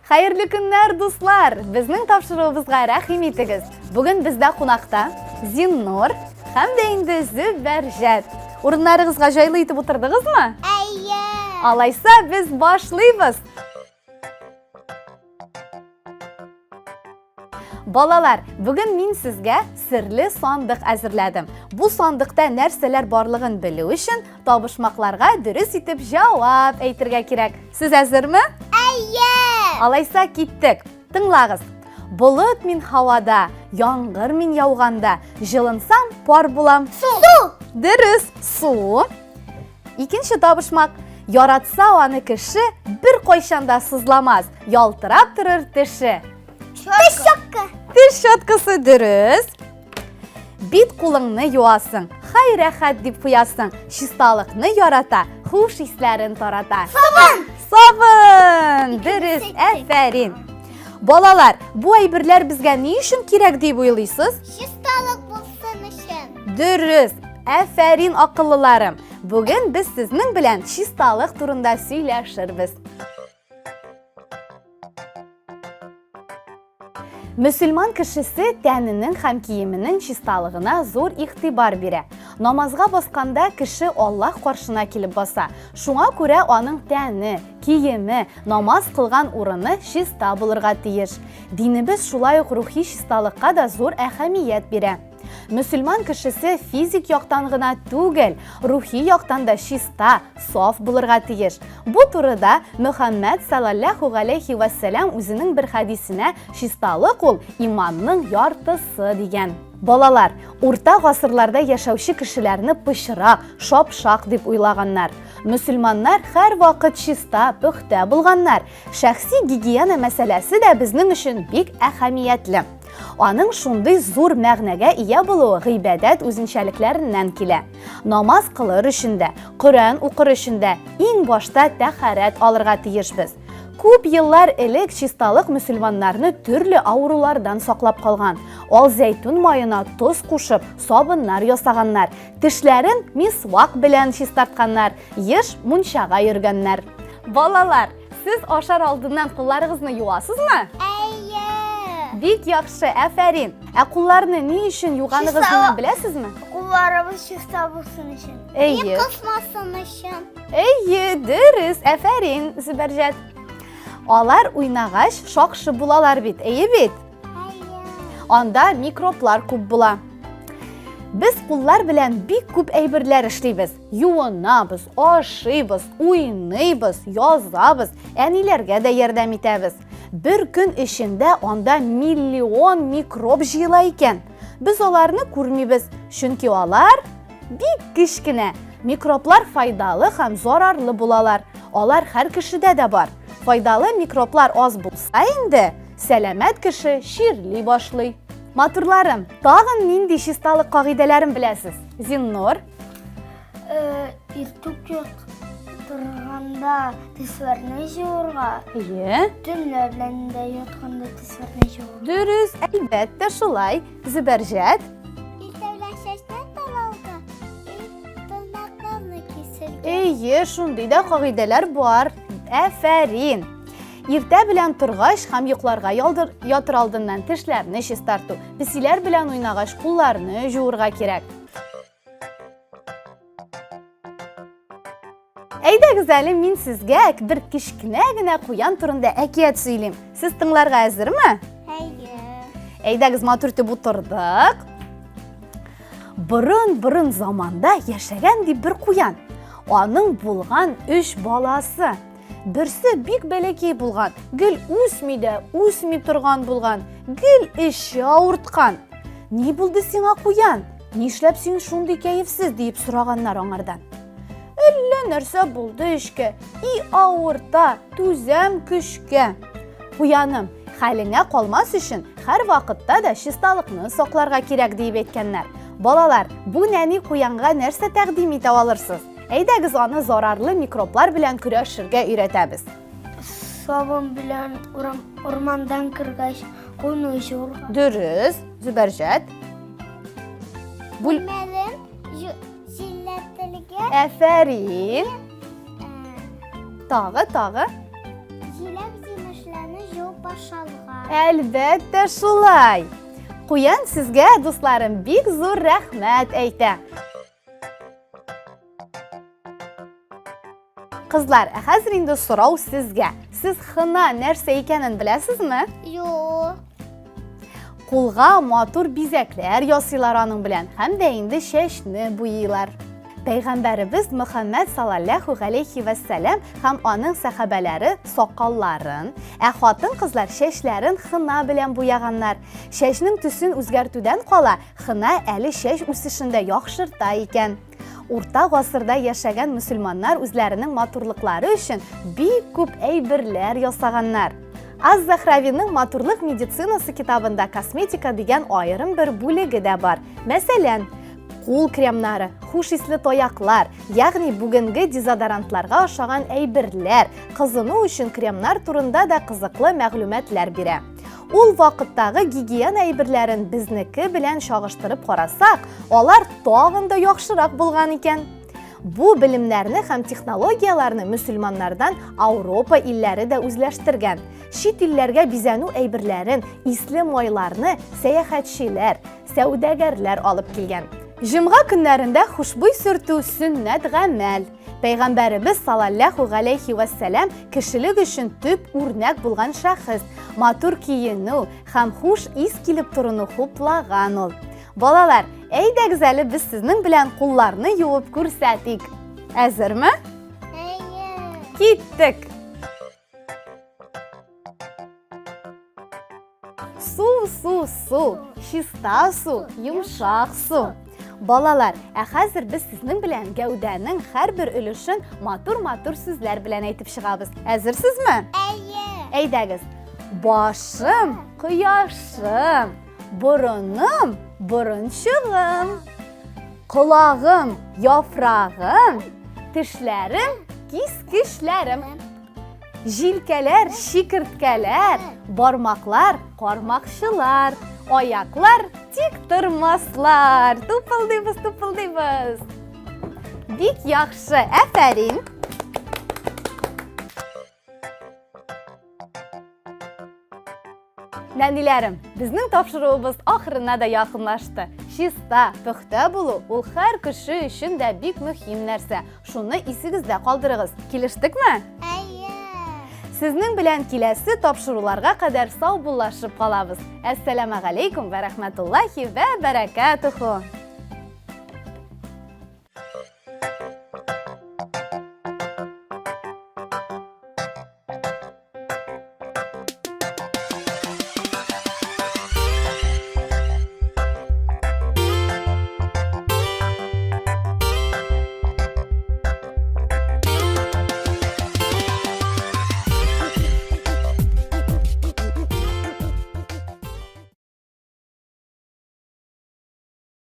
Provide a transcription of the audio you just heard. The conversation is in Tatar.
Хәерле көннәр, дуслар! Безнең тапшыруыбызга рәхим итегез. Бүген бездә кунакта Зиннур һәм дә инде Зөбәрҗәт. Урыннарыгызга җайлы итеп утырдыгызмы? Әйе. Алайса без башлыйбыз. Балалар, бүген мин сезгә серле сандык әзерләдем. Бу сандыкта нәрсәләр барлыгын белү өчен табышмакларга дөрес итеп җавап әйтергә кирәк. Сез әзерме? Әйе! Алайса киттек. Тыңлагыз. Болыт мин һавада, яңгыр мин яуганда, җылынсам пар булам. Су! Су! Дөрес, су. Икенче табышмак. Яратса аны кеше бер кайчан да сызламас, ялтырап торыр теше. Теш щетка. Теш щеткасы дөрес. Бит кулыңны юасың, хай рәхәт дип куясың, чисталыкны ярата, хуш исләрен тарата. Сабын! Сабын! Дөрес, әфәрин. Балалар, бу әйберләр безгә ни өчен кирәк дип уйлыйсыз? Чисталык булсын өчен. Дөрес, әфәрин акыллыларым. Бүген без сезнең белән чисталык турында сөйләшербез. Мөселман кешесе тәненең һәм киеменең чисталыгына зур игътибар бирә. Намазга басканда кеше Аллаһ каршына килеп баса. Шуңа күрә аның тәне, киеме, намаз кылган урыны чиста булырга тиеш. Динебез шулай ук рухи чисталыкка да зур әһәмият бирә. Мөселман кешесе физик яктан гына түгел, рухи яктан да чиста, саф булырга тиеш. Бу турыда Мөхәммәд саллаллаху галәйһи вәссәлам үзенең бер хәдисенә чисталык ул иманның яртысы дигән. Балалар, урта гасырларда яшәүче кешеләрне пычрак, шапшак дип уйлаганнар. Мөселманнар һәрвакыт чиста, пөхтә булганнар. Шәхси гигиена мәсьәләсе дә безнең өчен бик әһәмиятле. Аның шундый зур мәгънәгә ия булуы гыйбадәт үзенчәлекләреннән килә. Намаз кылыр өчен дә, Коръән укыр өчен дә иң башта тәхәрәт алырга тиешбез. Күп еллар элек чисталык мөселманнарны төрле авырулардан саклап калган. Ал зәйтүн маена тоз кушып, сабыннар ясаганнар, тешләрен мисвак белән чистартканнар, еш мунчага йөргәннәр. Балалар, Сез ашар алдыннан кулларыгызны юасызмы? Әйе. Бик яхшы, афәрин. Ә кулларны ни өчен юганыгызны беләсезме? Кулларыбыз чиста булсын өчен. Әйе. Кысмасын өчен. Әйе, дөрес, афәрин, Зөбәрҗәт. Алар уйнагач шакшы булалар бит, әйе бит? Анда микроблар күп була. Без куллар белән бик күп әйберләр эшлибез. Юынабыз, ашыйбыз, уйныйбыз, язабыз, әниләргә дә ярдәм итәбез. Бер көн эчендә анда миллион микроб җыела икән. Без аларны күрмибез, чөнки алар бик кечкенә. Микроблар файдалы һәм зарарлы булалар. Алар һәр кешедә дә бар. Файдалы микроблар аз булса инде, сәламәт кеше чирли башлый. Матурларым, тагын нинди чисталык кагыйдәләрен беләсез? Зиннур? Э, иртүк торганда тешләрне җуырга. Әйе. Төнлә белән дә ятканда тешләрне җуырга. Дөрес, әлбәттә шулай. Зөбәрҗәт. Иртә белән чәчне таралга, тырнакларны кисергә. Әйе, шундый да кагыйдәләр бар. Әфәрин. Иртә белән торгач һәм йокларга ялдыр, ятыр алдыннан тешләрне чистарту, песиләр белән уйнагач кулларны җуырга кирәк. Әйдәгез әле мин сезгә бер кечкенә генә куян турында әкият сөйлим. Сез тыңларга әзерме? Әйе. Әйдәгез матур итеп утырдык. Борын-борын заманда яшәгән дип бер куян. Аның булган өч баласы. Берсе бик бәләкәй булган, гел үсми дә үсми торган булган, гел эче авырткан. Ни булды сиңа, куян? Нишләп син шундый кәефсез, диеп сораганнар аңардан. Әллә нәрсә булды эчкә, и авырта, түзәм көчкә. Куяным, хәлеңә калмас өчен һәр вакытта да чисталыкны сакларга кирәк, диеп әйткәннәр. Балалар, бу нәни куянга нәрсә тәкъдим итә алырсыз? Әйдәгез аны зарарлы микроблар белән көрәшергә өйрәтәбез. Сабын белән урмандан кергәч, кулны җуырга. Дөрес, Зөбәрҗәт. Бүлмәлен җилләтелгән. Әфәрин. Тагы, тагы. Җиләк-җимешләрне җуып ашалга. Әлбәттә шулай. Куян сезгә, дусларым, бик зур рәхмәт әйтә. Кызлар, ә хәзер инде сорау сезгә. Сез хына нәрсә икәнен беләсезме? Юк. Кулга матур бизәкләр ясыйлар аның белән һәм дә инде чәчне буйыйлар. Пәйгамбәребез Мөхәммәд салаллаху галәйхи вәссәлам һәм аның сәхабәләре сакалларын, ә хатын-кызлар чәчләрен хына белән буяганнар. Чәчнең төсен үзгәртүдән кала, хына әле чәч үсешен дә яхшырта икән. Урта гасырда яшәгән мөселманнар үзләренең матурлыклары өчен бик күп әйберләр ясаганнар. Аз-Захравиның Матурлык медицинасы китабында косметика дигән аерым бер бүлеге дә бар. Мәсәлән, кул кремнары, хуш исле таяклар, ягъни бүгенге дезодорантларга ошаган әйберләр, кызыну өчен кремнар турында да кызыклы мәгълүматлар бирә. Ул вакыттагы гигиена әйберләрен безнеке белән чагыштырып карасак, алар тагын да яхшырак булган икән. Бу белемнәрне һәм технологияләрне мөселманнардан Ауропа илләре дә үзләштергән. Чит илләргә бизәнү әйберләрен, исле майларны сәяхәтчеләр, сәүдәгәрләр алып килгән. Җомга көннәрендә хушбуй сөртү сөннәт гамәл. Пәйгамбәребез салаллаху галәйхи вәссәлам кешелек өчен төп үрнәк булган шәхес. Матур киенү һәм хуш ис килеп торуны хуплаган ул. Балалар, әйдәгез әле без сезнең белән кулларны юып күрсәтик. Әзерме? Әйе. Киттек. Су, су, су, чиста су, йомшак су. Балалар, ә хәзер без сезнең белән гәүдәнең һәрбер өлешен матур-матур сүзләр белән әйтеп чыгабыз. Әзерсезме? Әйе. Әйдәгез. Башым, кояшым, борыным, борынчыгым, колагым, яфрагым, тешләрем, кискечләрем. Җилкәләр, чикерткәләр, бармаклар, кармакчылар, аяклар тик тормаслар. Тупылдыйбыз, тупылдыйбыз. Бик яхшы, әфәрин. Нәниләрем, безнең тапшыруыбыз ахырына да якынлашты. Чиста, пөхтә булу ул һәр кеше өчен дә бик мөһим нәрсә. Шуны исегездә калдырыгыз. Килештекме? Әйе. Сезнең белән киләсе тапшыруларга кадәр саубуллашып калабыз. Әссәламәгаләйкүм вә рәхмәтуллаһи вә бәрәкәтүһү.